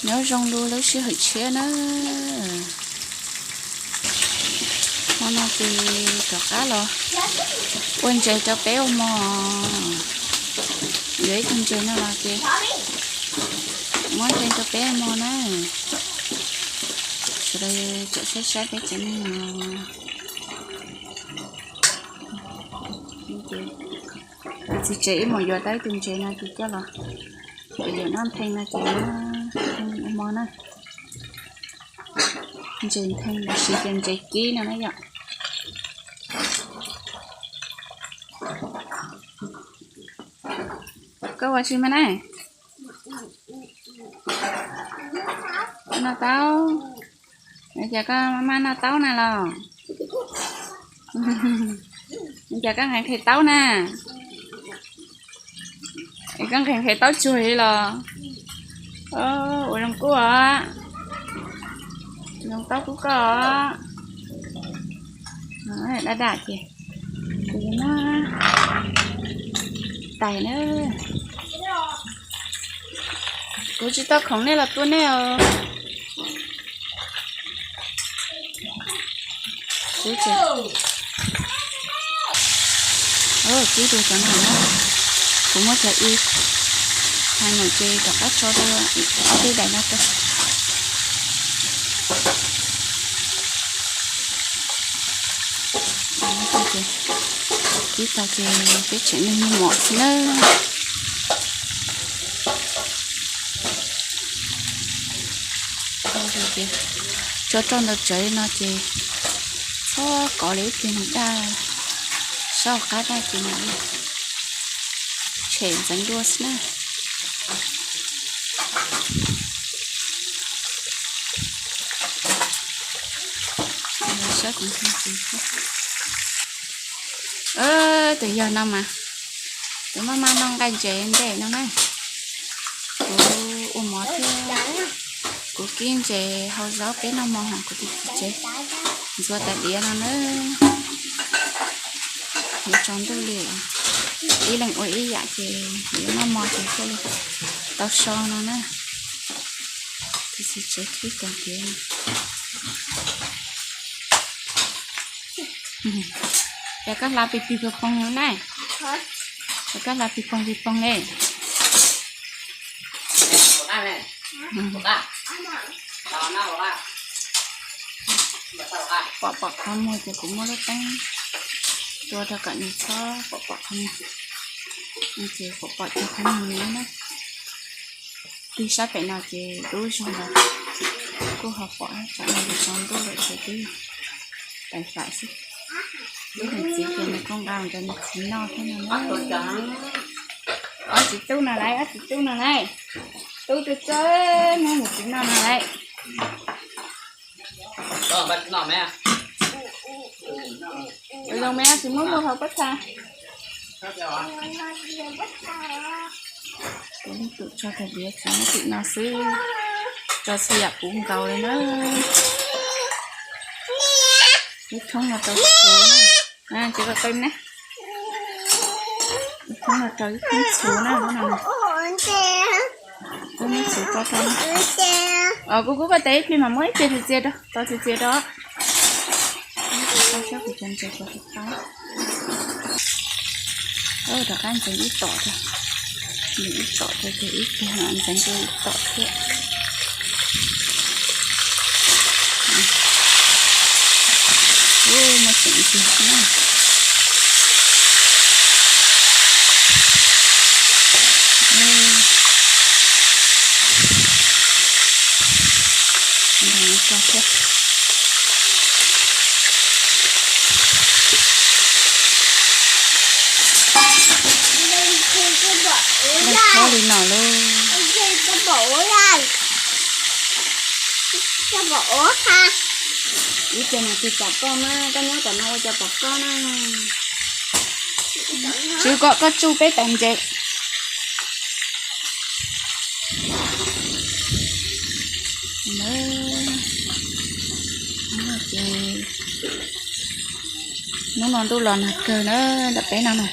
Nyob zoo dua lub sij hawm tshiab nawb. Hmo no ces rov qab los ua ntses rau peb ua mov. Yuav ib tug ntses no los ces muab ntses rau peb ua mov na. Sawv daws tsom saib saib peb tsev neeg no. Kuv txiv tsev ib mus yuav tau ib tug ntses no ces coj los, ces yuav noj ntheej no ces muab ntheej ua mov na. Ntses ntheej los sis tias ntses kib no na yom. Koj ua tsi mas na? Koj noj taub? Ua cas koj maj maj noj taub na los? Ua cas koj nqhis nqhis taub na? Es koj nqhis nqhis taub tsuag li los? Ua zoo kub os. Zoo taub kub koj os. Daj daj ces kuv yuav muab tais na. Kuv tsis tau khoom nej los tua nej os. Kib rau cov no na, kuv muab cov ib hais mus ces rov qab tso rau ob peb daim no rau. Kib tag ces peb tsev neeg muaj mov xwb nawb. Tso rau ntawm tsev no ces txhob kov li ib pliag nws daj, sab qab daj ces nws tshem ntxeev dua xwb na. Saib kuv ntxhee txiv thiab. Tus yog no mas, tus maj maj noj nqaij ntses ntej no na. Kuv ua mov thiab, kuv kib ntses hau zaub peb noj mov hos kuv tus txiv tsev ntxuav tais diav no na. Yuav tsaus ntuj li, ib leeg ua ib yam ces yuav noj mov ces thiaj li tau so no na. Tus txiv tsev kib tais diav no. Ces koj hla pis pis poog poog na. Ces koj hla pis poog pis poog li. Pom pom qhov muag ces kuv muab lub teeb tua rau kom nws txhob pom pom qhov muag. Ces pom pom cov qhov muag no na. Tig sab pem no ces dub zog los kuj ho pom, tsam no yuav tsaus ntuj lawm ces twb pais fam xwb. Ib niam txiv ces nws kuj nqa ntawd nws txiv noj thiab no na. Ob txiv tub no lauj, ob txiv tub no lauj. Tub tub txawb neb niam txiv noj no lauj. Zoo me tsis muab muag hauv pob txha. Kuv leej twm tso tais diav tsis muab tim no xwb, tso txhua yam puv nkaus li na. Ib thoob no rau txhuv na, tsis qe qe na. Ib thoob no rau ib thoob txhuv na, lub no. Kuv muab txhuv rau rau. Kuv kuv koj tes ib pliag mas muab ib pliag txias txias rau, tos txias txias rau. Saib kuv cov ntses puas tau. Rov qab ntxeev ib tom rau, ntxeev ib tom rau ces ib pliag ntxeev rau ib tom thiab. Muaj tseem tiag na. Ntxeev tso thiab. Daig tshab li no lauj. Ib pliag no tig pom koj na, koj nyob tom no ua cas pom koj na. Tswv kom koj tsuj peb tais ntses. Hnub no ntuj los nag kawg na, ntawm peb no na.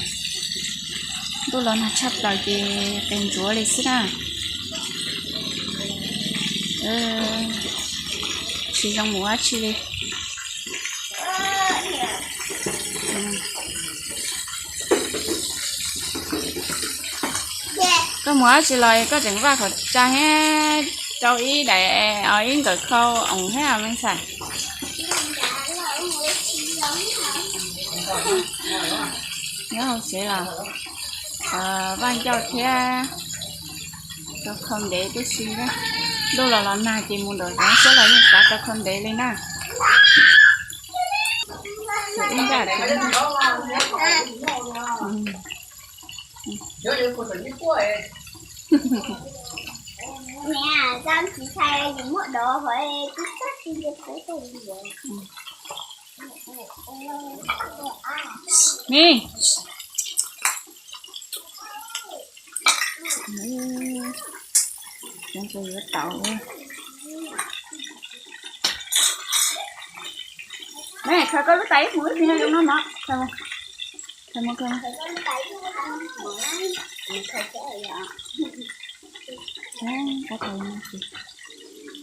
Ntuj los nag tshaj plaws ces qe ntsuav li xwb na. Tsis zoo mus dab tsi li. Koj mus dab tsi los koj tseem vaj khov tsa thiab rau ib daim ib nkawm khau oos thiab me ntxhais. Nyob hauv tsev los vaj ncauj thiab rau khau ntev tib si. Ntuj los los nag ces mus nraum zoov xwb los yeej xav rau khau ntev li na. Ib nraj thiab. Ni, yuav tau. Khaws koj lub tais ib mus ib pliag zoo no mog.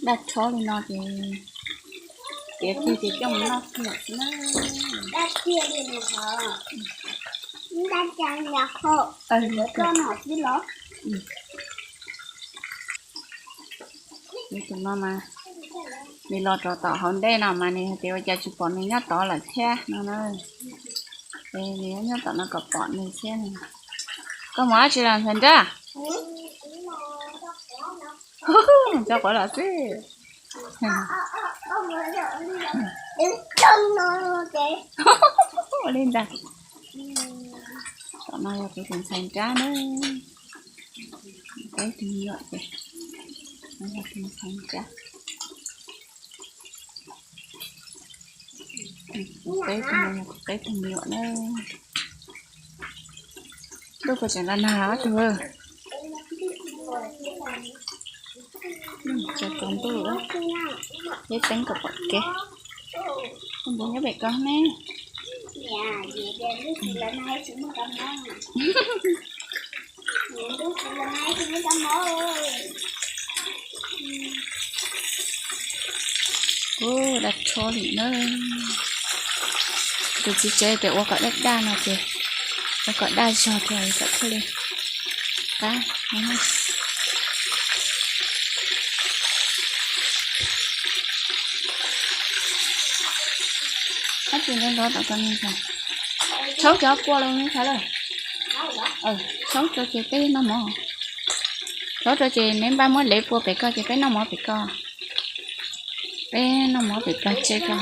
Daj rhob li no ces tiav kiag ces coj mus noj kiag xwb na. Tus no mas nws los rau tom hauv ntej no mas nws hais tias ua cas tsis pom nws nyob tod lawm thiab no na. Es nws nyob tom no kom pom nws thiab. Koj mus dab tsi los ntxhais nrab? Tso quav los xwb. Ua li ntag. Tom no yog kuv tus ntxhais nrab na. Peb tus me nyuam ces, no yog tus ntxhais nrab. Peb tus no yog kuv peb tus me nyuam na. Ntuj puas tseem los nag tus? Tsaus tsaus ntuj, peb teeb kom pom kev. Tus npua nyob pem ko ne. Ua daj rhob li na. Tus txiv tsev tias ua kom daj daj no ces ua kom daj zog rau kom thiaj li qab. Ab tsis nrov nrov tom ko me ntxhais. Rhaub cov pua los me ntxhais lawm. Rhaub rau ces peb noj mov. Rhaub rau ces neb npaj muab lev pua pem ko ces peb noj mov pem ko. Peb noj mov pem plag tseg ko.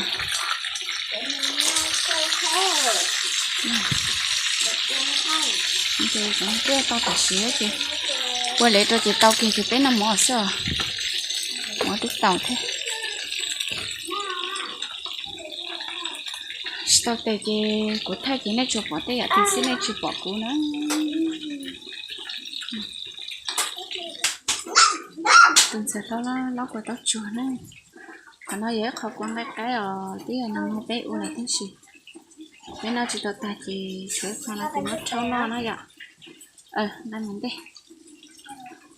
Ces kuv twb tau tam sim ces pua lev rau ces tau kiag ces peb noj mov xwb os. Mov twb tau thiab. Tsis tau tes ces kuv thaij ces nej tsuas pom tej yam twg xwb, nej tsis pom kuv na. Tus ntxhais tau lob kua taub tsuag na. Qhov no yog ib qho kua nqaij qaib os, twb yog nag hmo peb ua lawm tab sis peb noj tsis tau tag ces tshuav ib qho no ces muab rhaub noj na yom. Nqaij mus ntej.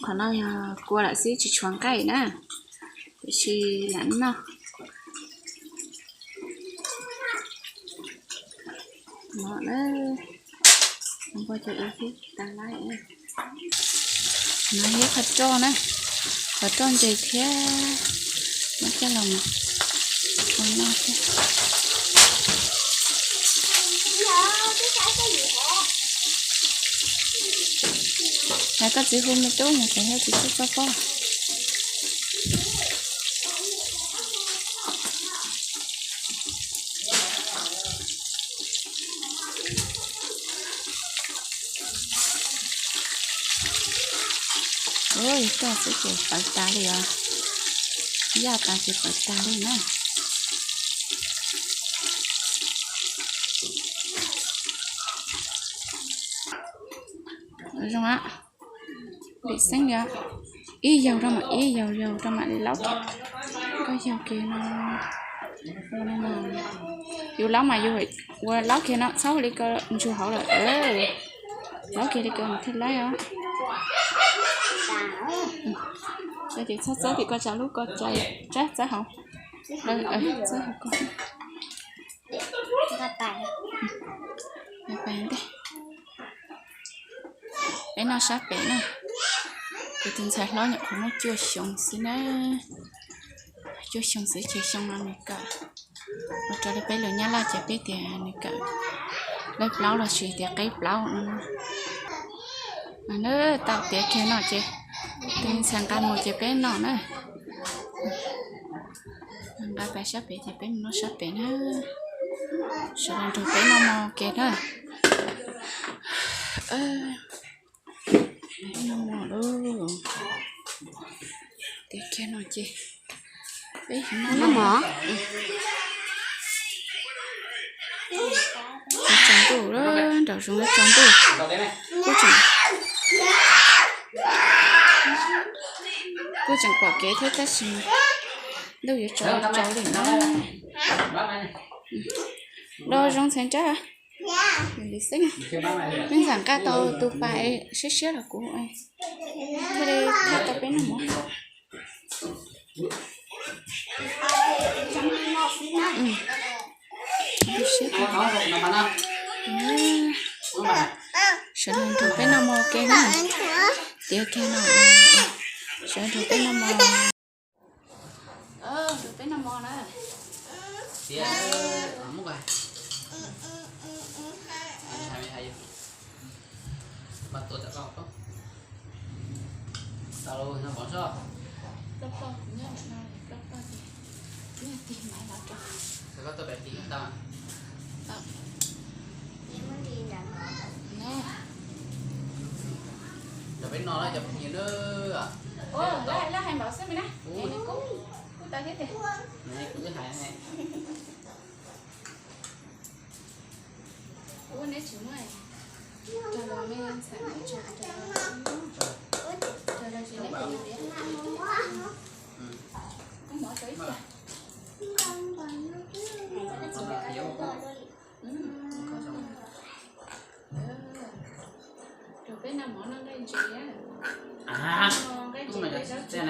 Qhov no yog kua lawm xwb tsis tshuav nqaij na, tiam sis lam noj. No na, npua cov ib tib tas laib. No yog qhov roj na, qhov roj ntses thiab, muab coj los ua noj thiab. Hais koj txiv hu me tub mus pem thiab tsis txawj txob pob. Ua yog coj xwb ces pawv tas li os, yaj tas ces pawv tas li na. Zoo, lim xeeb li, ib yaug rau mam, ib yaug yaug rau mam li laub kiag. Koj yaug kiag no, yus laub mas yus ua laub kiag no txhob ua li ko ntsug hauv lawm. Laub kiag li ko mas thiaj laib os. Koj ces txhob txawb tim koj tsa lub, koj tsa tsab txawb hauv. Txawb hauv koj. Pais ntej. Peb noj sab pem na. Kuv tus ntxhais hlob nyuam qhuav muaj cuaj xyoo xwb na. Cuaj xyoo xwb ces xyoo no nws kawm. Ua rau li peb lus Nyab Laj ces peb tias nws kawm leej plaub los sis tias qeb plaub no. Nws tau tiav kiag no ces tus ntxhais nqa mus ces peb noj na. Nqa pais sab pem ces peb mus noj sab pem na. Sawv daws nrog peb noj mov ua ke na. Noj mov lauj. Tiav kiag no ces peb noj mov. Tsaus ntuj, nraum zoov tsaus ntuj. Kuj tseem, kuj tseem pom kev thiab tab sis ntuj yuav tsaus tsaus li na. Nraum zoov ntxhais nrab. Peb ntxhais nqa tau tus pas siab siab los kuv thiaj li thaj tau peb noj mov. Sawv daws nrog peb noj mov ua ke na. Tiav kiag no, sawv daws nrog peb noj mov. Nrog peb noj mov na. Nrog peb noj na cov phooj ywg na. Laj hais npaum xwb me na. Kuv twb hais. Kuv neb tsis muaj. Rau los me ntxhais muaj ib tsoom rau los, rau los tsis neb pom no diam. Kuv mov rau ib pliag. Rau peb noj mov noj nqaij ntses. Nqaij ntses peb zaub tsis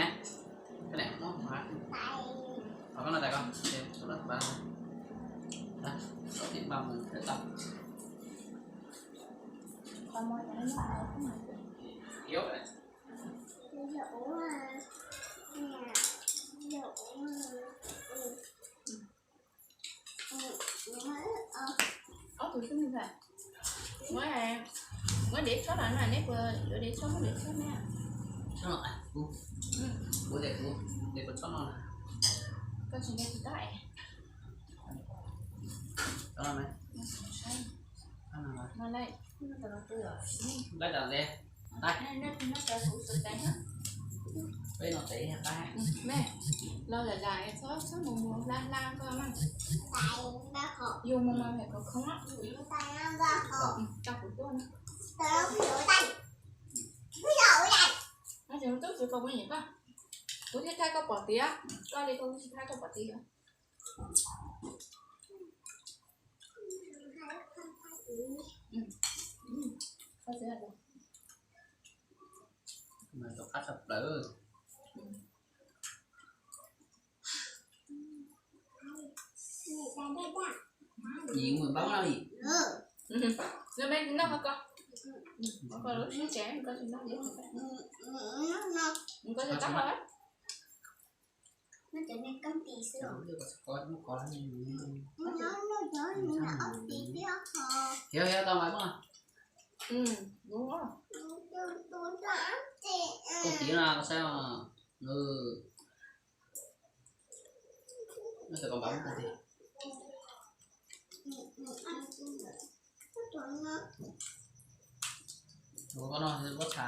Ob tug xwb me ntxhais. Muab, muab dev tshob los no, neb puas yuav dev tshob, muab dev tshob na. Koj tsis nqa tsis tab es. Los lam lam txhob txhob mus mus hla hla koj na. Yus mus mas phem khov khoo. Tau kuv tuaj na. No ces tub txwv koj kuv nyiam koj. Kuv thiaj thaij koj pom tiav, koj li koj kuv tsis thaij koj pom tiav. Noj koj, koj tsis noj, koj tsis noj, koj tsis noj. Koj tiv no koj saib os. No tau koj npam koj tiv. Ua koj noj pob txha,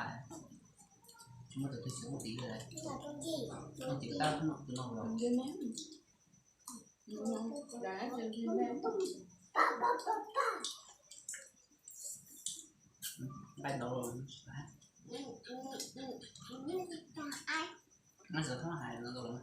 tsis muaj tus twg tsis muaj tiv li. Muaj tiv tab tus no los. Nqaij ntau los. Nqaij ntau hais no los.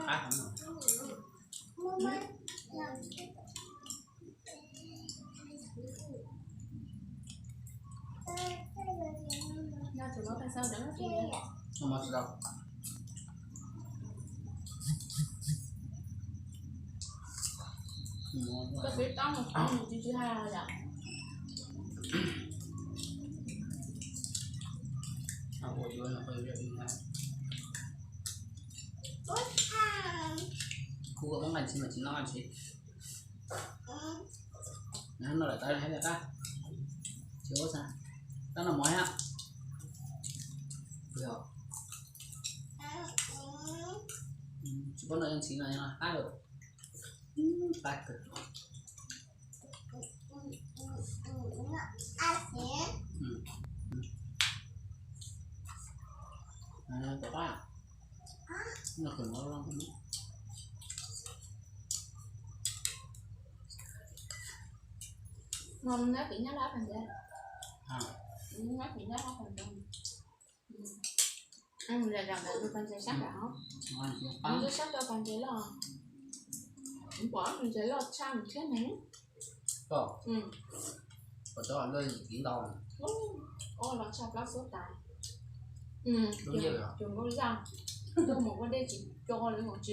Qab heev. Koj twb tab mus tsis tsis hais yom. Kuv muab nqaij ntsis mas tsis noj ntsis. No lawm tawv li qab. Tsis ua xav. Tab no mov thiab. Tsis paub noj ntsis no qab lawm. Qab kawg. Tom qab. Noj khwv mov. Nyob tim Nyab Laj pes ntsev. Nyob tim Nyab Laj pes ntsev. Mus zam zam ntawm tus pas ntses sab nram hov. Mus sab rau pas ntses loj. Kuv pom tus ntses loj tshaj mus thiab ne. Pom tau loj yim kiv ntau. Ua los tshaj plaub xub tas. Tus nkauj zaj, tuaj mus ua dej tsis co li mus tsis